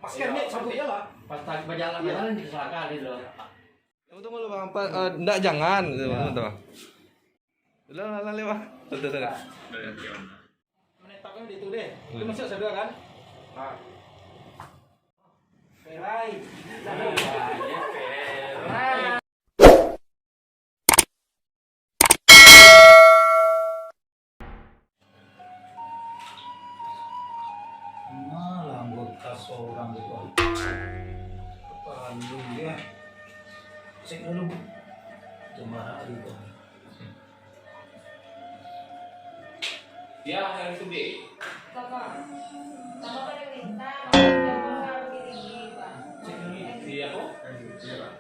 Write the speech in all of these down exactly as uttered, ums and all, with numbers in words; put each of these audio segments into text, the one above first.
Masker ni sabut je lah. Pas tadi bajalan, bajalan di selangkah dia dulu. Tunggu, tunggu dulu, Bang. Apa, eh, ndak, jangan. Tunggu, tunggu, tunggu. Udah, udah, udah, Bang. Udah, udah, udah. Menetapnya di itu deh. Itu masuk sadua kan? Nah. Perai. Malah anggota sorang tu, ah. Palu, ya. Cek dulu. Jemaah hari tu. Ya, hari tu, Dek. Sama. Sama pada minta, Cek dulu. Iya, kok? Iya, Pak.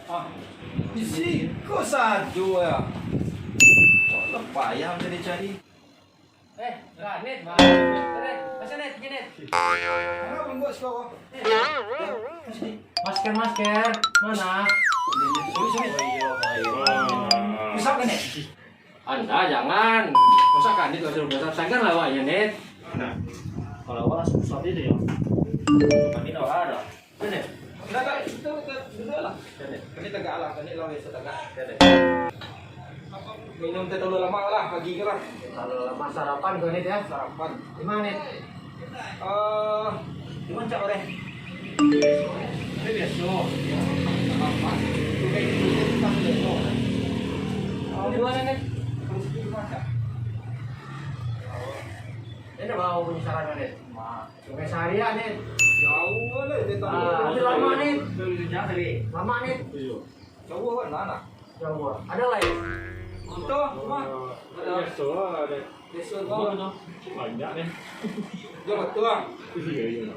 Ah, di siko sajo ya. Lah payah cari-cari. Eh, lah, Nit, Bang. Nit, masa Nit, Nit. Kenapa buat siko? Masker, masker, mana? Sorry, sorry. Bisa kan, Nit? Anda jangan. Masa kan Nit suruh besar, sagan lah awaknya, Nit. Kalau awak susah dia, ya. Kami dah ada. Nit, Nit. Enggak, enggak, kita, kita duduk lah. Nit. Kami tegak lah, kami lah biasa tegak. Nit. Minum teh talua lamak lah, pagi ke lah. Talua lamak sarapan kau ni, ya? Sarapan. Di mana, Nit? Eh, di Puncak, Bre. Ini biasa. Sarapan. Itu kayak gitu, itu kan biasa. Di mana, Nit? Di Puncak. Ini mau punya sarana, Nit. Sungai Sariak, Nit. Jauh lah, dia tahu. Ah, itu lama, Nit. Lama, Nit. Jauh kan, mana? Jauh. Ada lah, ya? Itu, rumah. Ada. Biasa lah, ada. Biasa, rumah. Banyak, Nit. Dia betul, Bang. Iya, iya.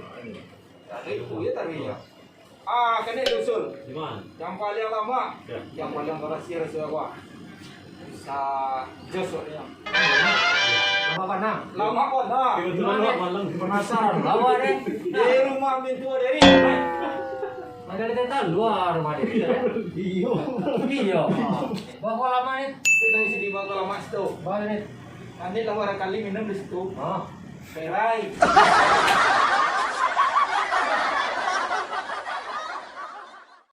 Ada itu, ya, tadi, ya. Ah, kena dusun. Di mana? Yang paling lama. Ya. Yang paling berhasil, saya, Bang. Sa-, jos, Bang, ya. Lama panah. Lama panah. Di mana, Nit? Penasaran, lawa, Nit. Di rumah mintua dari. Ada di tentang luar rumah dia. Iya. Iya. Bawa lama, Nit. Kita isi di bawah lama situ. Bawa, Nit. Nanti lawa kali minum di situ. Ah. Berai.